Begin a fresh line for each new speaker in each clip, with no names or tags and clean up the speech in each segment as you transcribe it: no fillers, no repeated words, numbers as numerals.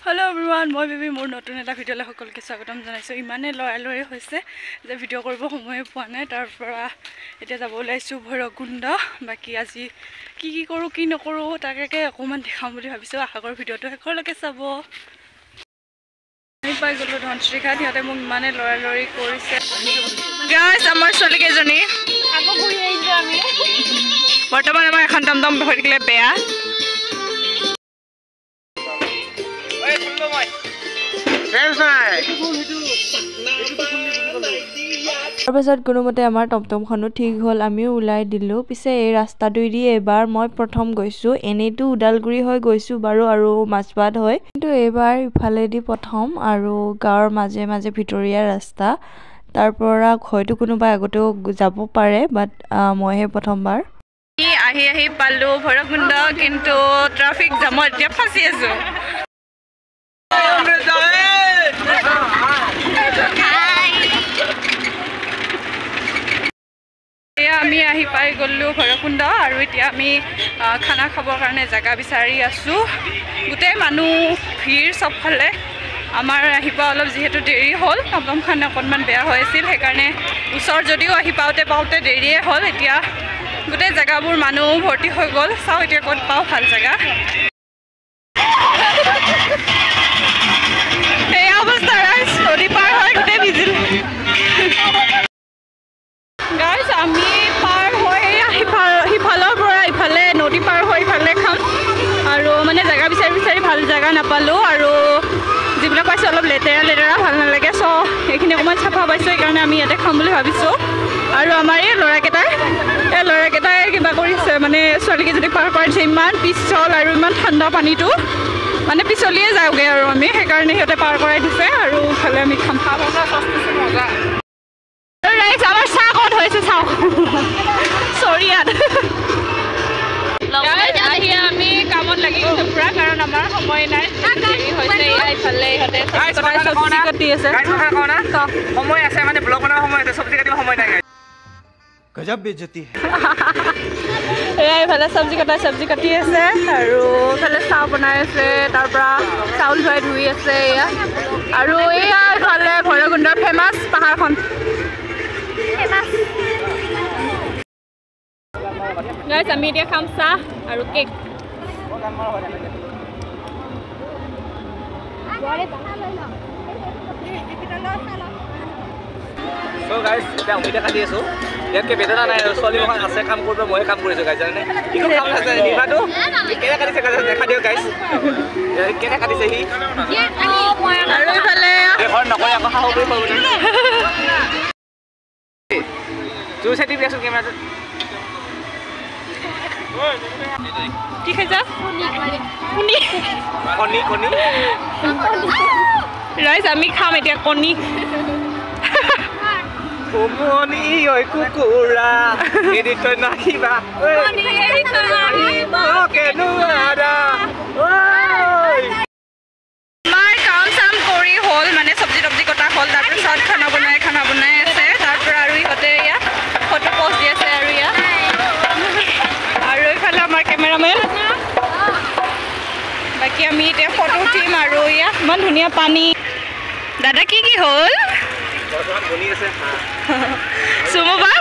Hello' everyone, মই baby মোৰ নতুন এটা ভিডিঅ'লৈ সকলোকে স্বাগতম জনাইছোঁ। ইমানেই লৰালৰি হৈছে যে ভিডিঅ' কৰিব সময়ে পোৱা নাই। তাৰ পৰা এতিয়া যাব ওলাইছোঁ ভৈৰৱকুণ্ড। বাকী আজি কি কি কৰোঁ কি নকৰোঁ তাকে অকণমান দেখাম বুলি ভাবিছোঁ। আশা কৰোঁ ভিডিঅ'টো শেষলৈকে চাব। আমি পাই গ'লোঁ ধনশ্ৰীঘাট। সিহঁতে মোক ইমানেই লৰালৰি কৰিছে। গাইছ, আমাৰ ছোৱালীকেইজনী
আকৌ ঘূৰি আহিছোঁ আমি।
বৰ্তমান আমাৰ এখন টমটম হৈ থাকিলে বেয়া।
তাৰপাছত কোনোমতে আমাৰ টমটমখনো ঠিক হ'ল, আমিও ওলাই দিলোঁ। পিছে এই ৰাস্তাটোৱেদি এইবাৰ মই প্ৰথম গৈছোঁ। এনেইতো ওদালগুৰি হৈ গৈছোঁ বাৰু আৰু মাজবাট হৈ, কিন্তু এইবাৰ ইফালেদি প্ৰথম আৰু গাঁৱৰ মাজে মাজে ভিতৰীয়া ৰাস্তা। তাৰ পৰা হয়তো কোনোবাই আগতেও যাব পাৰে, বাট মইহে প্ৰথমবাৰ।
আমি আহি আহি পালোঁ ভৈৰৱকুণ্ড, কিন্তু ট্ৰাফিক জামত এতিয়া ফাঁচি আছোঁ। এয়া আমি আহি পাই গ'লোঁ ভৈৰৱকুণ্ড আৰু এতিয়া আমি খানা খাবৰ কাৰণে জেগা বিচাৰি আছোঁ। গোটেই মানুহ ভিৰ চবফালে। আমাৰ আহি পোৱা অলপ যিহেতু দেৰি হ'ল, টমটমখন অকণমান বেয়া হৈ আছিল, সেইকাৰণে ওচৰ যদিও আহি পাওঁতে পাওঁতে দেৰিয়ে হ'ল। এতিয়া গোটেই জেগাবোৰ মানুহ ভৰ্তি হৈ গ'ল। চাওঁ এতিয়া ক'ত পাওঁ ভাল জেগা। এই অৱস্থা ৰাইজ, নদী পাৰ হৈ গোটেই ভিজিল। গাইজ, আমি পাৰ হৈ সিফালৰ পৰা ইফালে নদী পাৰ হৈ ইফালে খাম আৰু মানে জেগা বিচাৰি বিচাৰি ভাল জেগা নাপালোঁ আৰু যিবিলাক পাইছোঁ অলপ লেতেৰা লেতেৰা, ভাল নালাগে। চ' এইখিনি অকণমান চাফা পাইছোঁ, সেইকাৰণে আমি ইয়াতে খাম বুলি ভাবিছোঁ। আৰু আমাৰ এই ল'ৰাকেইটাই কিবা কৰিছে, মানে ছোৱালীকেইজনীক পাৰ কৰাই দিছে। ইমান পিছল আৰু ইমান ঠাণ্ডা পানীটো, মানে পিছলিয়ে যাওঁগৈ আৰু আমি, সেইকাৰণে সিহঁতে পাৰ কৰাই দিছে আৰু ইফালে আমি খাম। ৰাইজ, আমাৰ চাহ ক'ত হৈছে চাওক, চৰিয়াত। আহি আমি কামত লাগি গৈছোঁ পূৰা, কাৰণ আমাৰ সময় নাই, দেৰি হৈছে। ইফালে ইহঁতে চব্জি কাটি আছে।
সময় আছে মানে ব্লগ বনাব সময় আছে, চব্জি কাটিব সময় নাই।
গজব বেজতি।
এয়া ইফালে চব্জি কাটি আছে আৰু ইফালে চাহ বনাই আছে, তাৰ পৰা চাউল ধুৱাই ধুই আছে এয়া। আৰু এয়া ইফালে ভৈৰৱকুণ্ডৰ ফেমাছ পাহাৰখন। গাইজ, আমি এতিয়া খাম চাহ আৰু কেক।
চ' গাইজ, এতিয়া অমিতা কাটি আছোঁ। ইয়াতকৈ বেদনা নাই আৰু ছোৱালী এখন আছে কাম কৰিব, ময়ে কাম কৰিছোঁ গাইজ, জানেনে? একো কাম নাছে। নিভাটো কেনে কাটিছে গাইজ, দেখা দিয়ক গাইজ, কেনে কাটিছে সি।
আৰু ইফালে
ঘৰত নকৰে আকৌ শাহু কৰি পাব। জোৰ চাই দিবি আছোন কেমেৰাটোত।
কি খাইছা? কণী।
কণী কণী।
ৰাইজ, আমি খাম এতিয়া কণী।
কমনি ঐ কুকুৰা এৰি তই নাহিবা নোৱাৰা।
আমাৰ কাম চাম কৰি হ'ল, মানে চব্জি তব্জি কটা হ'ল, তাৰপিছত খানা বনাই আছে। তাৰ পৰা আৰু ইহঁতে ইয়াত ফটো পষ্ট দি আছে আৰু ইয়াত। আৰু এইফালে আমাৰ কেমেৰামেন। বাকী আমি এতিয়া ফটো উঠিম আৰু ইয়াত ইমান ধুনীয়া পানী। দাদা কি কি হ'ল? চুমুবা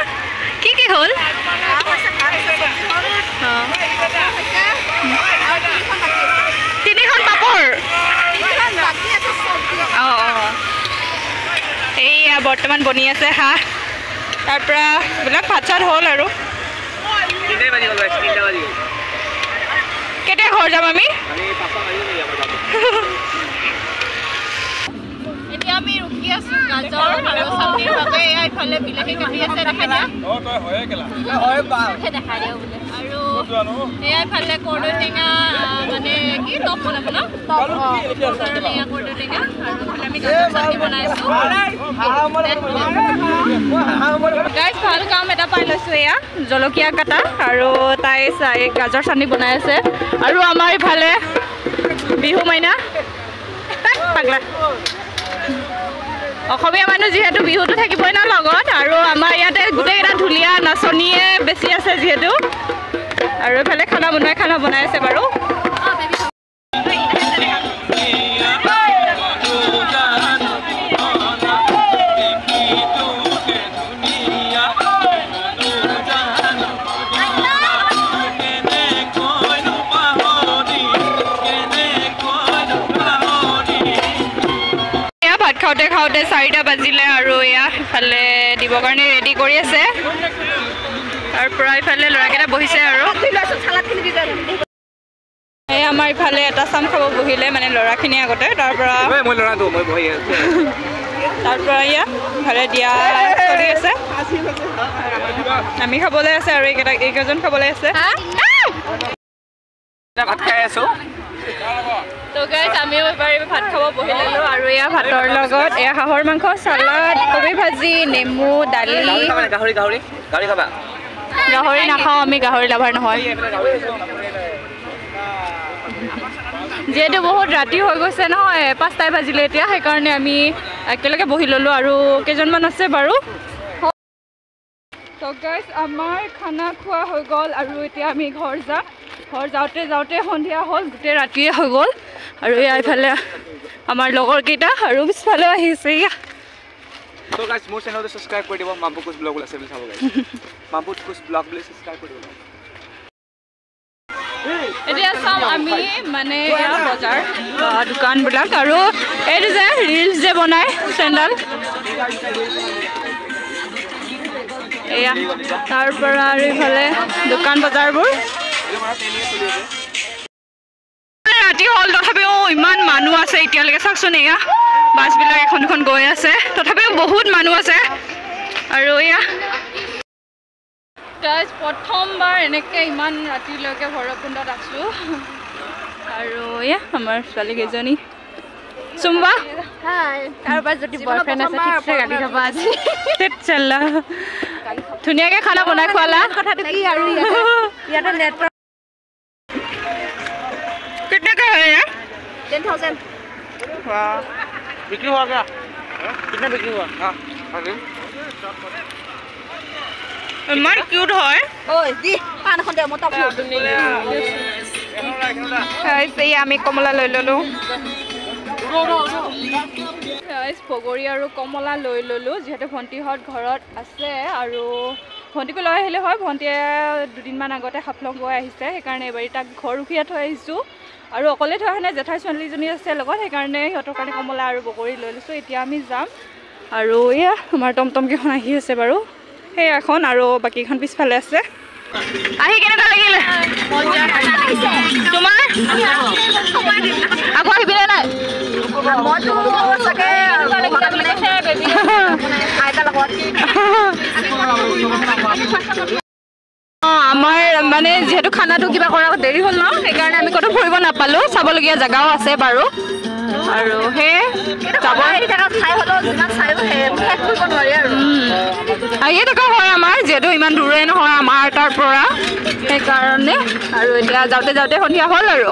কি কি হ'ল? তিনিখন পাপৰ। অঁ অঁ, এইয়া বৰ্তমান বনি আছে হাঁহ। তাৰ পৰা এইবিলাক ভাত চাত হ'ল আৰু। কেতিয়া ঘৰ যাম আমি?
এতিয়া আমি ৰখি আছোঁ গাজৰ আৰু চাটনিৰ বাবে। এয়া ইফালে বিলাহী কাটি আছে, দেখাই দিয়া দেখাই দিওঁ বোলে। আৰু এয়া ইফালে কৰ্দৈ টেঙা, মানে কি টপ বনাব ন, টেঙা কৰ্দৈ টেঙা। আৰু ইফালে আমি গাজৰ চাটনি বনাইছোঁ।
গাইজ, ভাল কাম এটা পাই লৈছোঁ, এয়া জলকীয়া কাটা আৰু তাই গাজৰ চাটনি বনাই আছে। আৰু আমাৰ ইফালে বিহু মাইনা পাগলা। অসমীয়া মানুহ যিহেতু বিহুটো থাকিবই ন লগত। আৰু আমাৰ ইয়াতে গোটেইকেইটা ঢুলীয়া নাচনীয়ে বেছি আছে যিহেতু। আৰু এইফালে খানা বনাই আছে বাৰু। 4টা বাজিলে আৰু এয়া ইফালে দিবৰ কাৰণে ৰেডি কৰি আছে। তাৰ পৰা ইফালে ল'ৰাকেইটা বহিছে আৰু এই আমাৰ ইফালে এটা চাম খাব বহিলে মানে ল'ৰাখিনি আগতে, তাৰ পৰা তাৰ পৰা এয়া ইফালে দিয়া চলি আছে, আমি খাবলৈ আছে আৰু এইকেইটা এইকেইজন খাবলৈ আছে।
ভাত খাই আছো।
তো গাইজ আমিও এবাৰ ভাত খাব বহি ল'লোঁ আৰু এয়া ভাতৰ লগত এয়া হাঁহৰ মাংস, চালাড, কবি ভাজি, নেমু, দালি।
গাহৰি গাহৰি গাহৰি খাবা?
গাহৰি নাখাওঁ আমি, গাহৰি লাভাৰ নহয়। যিহেতু বহুত ৰাতি হৈ গৈছে নহয়, 5টাই বাজিলে এতিয়া, সেইকাৰণে আমি একেলগে বহি ল'লোঁ আৰু কেইজনমান আছে বাৰু। তো গাইজ আমাৰ খানা খোৱা হৈ গ'ল আৰু এতিয়া আমি ঘৰ যাম। ঘৰ যাওঁতে যাওঁতে সন্ধিয়া হ'ল, গোটেই ৰাতিয়ে হৈ গ'ল। আৰু এয়া ইফালে আমাৰ লগৰকেইটা আৰু পিছফালেও আহিছে। এয়া
তো গাইজ মোৰ চেনেলটো ছাবস্ক্ৰাইব কৰি দিব, মাম্পু কোচ ব্লগ আছে বুলি চাব গাইজ, মাম্পু কোচ ব্লগ বুলি ছাবস্ক্ৰাইব কৰি দিব।
এতিয়া চাম আমি মানে বজাৰ দোকানবিলাক আৰু এইটো যে ৰিলচ যে বনায় চেণ্ডেল, এয়া তাৰ পৰা আৰু ইফালে দোকান বজাৰবোৰ। ৰাতি হ'ল তথাপিও ইমান মানুহ আছে এতিয়ালৈকে। চাওকচোন এয়া বাছবিলাক এখন এখন গৈ আছে, তথাপিও বহুত মানুহ আছে। আৰু এয়া গাইজ প্ৰথমবাৰ এনেকৈ ইমান ৰাতিলৈকে ভৈৰৱকুণ্ডত আছোঁ। আৰু এয়া আমাৰ ছোৱালীকেইজনী। চুম্বা ধুনীয়াকে খানা বনাই খোৱালা। कितने का है ये?
10,000।
वाह,
बिक्री हुआ क्या? कितना बिक्री हुआ? हाँ,
इमान क्यूट है।
ओए दी पान এখন দে মই তাক।
গাইস এই আমি কমলা লৈ ললো। গাইস বগৰী আৰু কমলা লৈ ললো, যিহেতু ভণ্টিহঁত ঘৰত আছে আৰু ভণ্টিকো লৈ আহিলে হয়। ভণ্টিয়ে দুদিনমান আগতে হাফলং গৈ আহিছে, সেইকাৰণে এইবাৰ তাক ঘৰ ৰখিয়া থৈ আহিছোঁ। আৰু অকলে থৈ অহা নাই, জেঠাই ছোৱালীজনী আছে লগত, সেইকাৰণে সিহঁতৰ কাৰণে কমলা আৰু বগৰী লৈ লৈছোঁ। এতিয়া আমি যাম। আৰু এয়া আমাৰ টমটমকেইখন আহি আছে বাৰু, সেই এখন আৰু বাকীখন পিছফালে আছে। আহি কেনেকুৱা লাগিলে তোমাৰ? আকৌ আহিবিনে নাই? আমাৰ মানে যিহেতু খানাটো কিবা কৰা দেৰি হ'ল ন, সেইকাৰণে আমি ক'তো ফুৰিব নাপালোঁ। চাবলগীয়া জেগাও আছে বাৰু। আৰু সেই আহিয়ে থকা হয় আমাৰ, যিহেতু ইমান দূৰে নহয় আমাৰ তাৰ পৰা, সেইকাৰণে। আৰু এতিয়া যাওঁতে যাওঁতে সন্ধিয়া হ'ল আৰু।